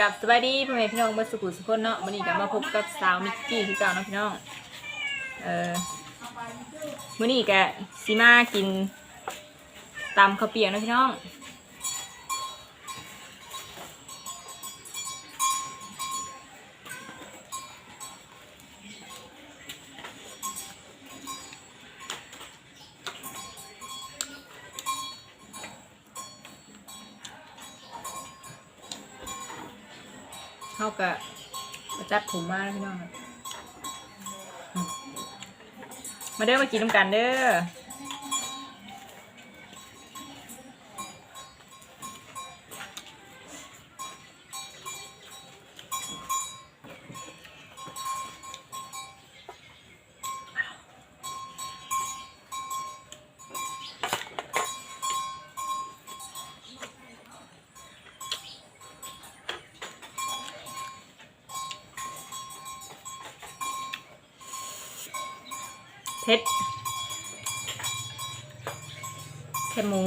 ກັບສະບາຍດີພໍ່ແມ່ພີ່ນ້ອງເບິດສູ່ຜູ້ສູ່ຄົນເນາະ, ມື້ນີ້ກໍມາພົບກັບສາວມິກກີ້ຄືເກົ່າເນາະພີ່ນ້ອງ. ເອີ ມື້ນີ້ກໍຊິມາກິນຕຳເຂົ້າປຽກເນາະພີ່ນ້ອງ. ເຮົາກະໄປຕັດຜົມມາແລ້ວພີ່ນ້ອງ. ມາເດີ ມາກິນນຳກັນເດີ. ເຜັດ ແຄບໝູ.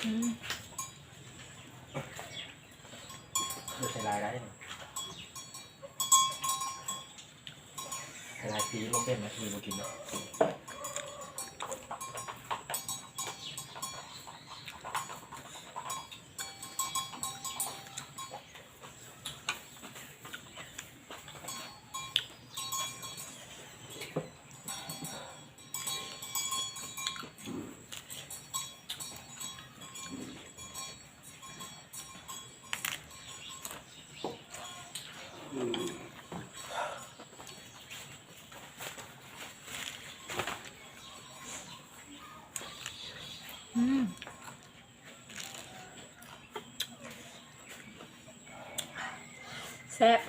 ອືມ ບໍ່ໃສ່ຫຼາຍໄດ້ ຫຼາຍປີບໍ່ເປັນນະ ທີ່ບໍ່ກິນເນາະ. ອືມ ແຊບ.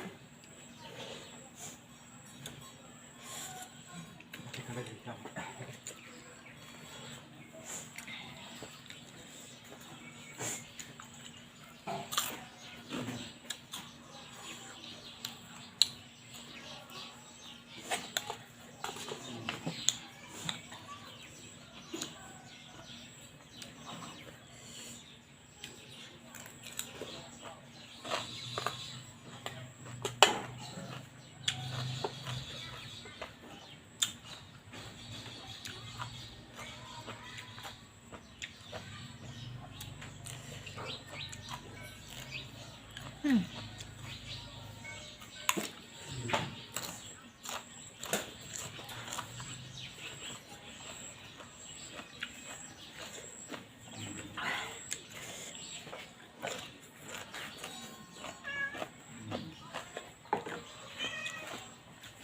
ອືມ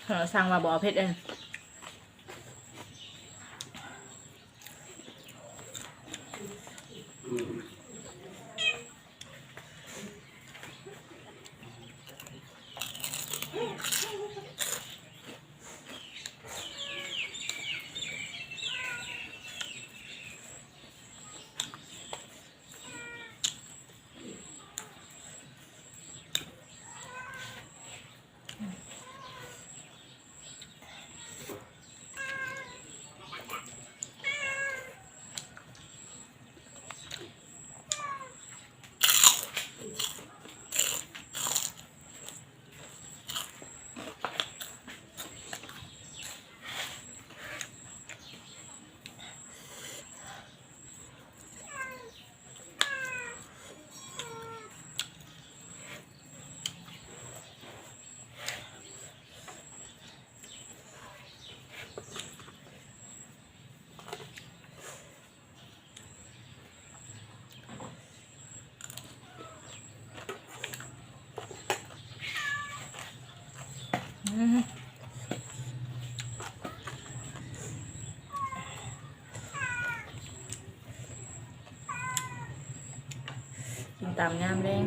ເຂົາສັ່ງວ່າບໍ່ເອົາເຜັດເດ້.ກິນຕຳຍາມແລງ.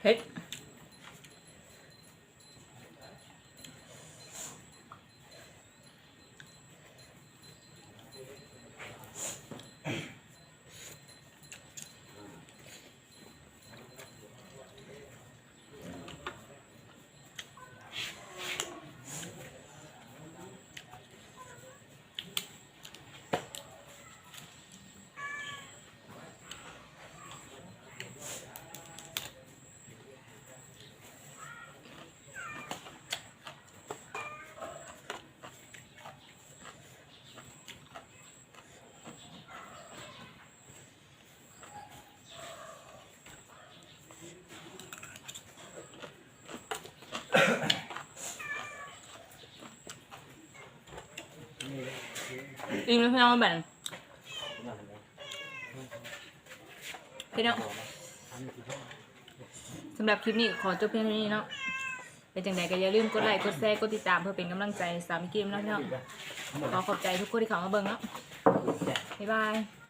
ເຜັດ. ອີ່ມແລ້ວພີ່ນ້ອງ ບັດນີ້ ພີ່ນ້ອງ ສຳລັບຄລິບນີ້ກໍຂໍຈົບພຽງເທົ່ານີ້ເນາະ. ເປັນຈັ່ງໃດກໍຢ່າລືມກົດໄລ້ ກົດແຊ ກົດຕິດຕາມ ເພື່ອເປັນກຳລັງໃຈສາວມິກກີ້ນຳເນາະພີ່ນ້ອງ. ຂໍຂອບໃຈທຸກຄົນທີ່ເຂົ້າມາເບິ່ງເນາະ. ບາຍບາຍ.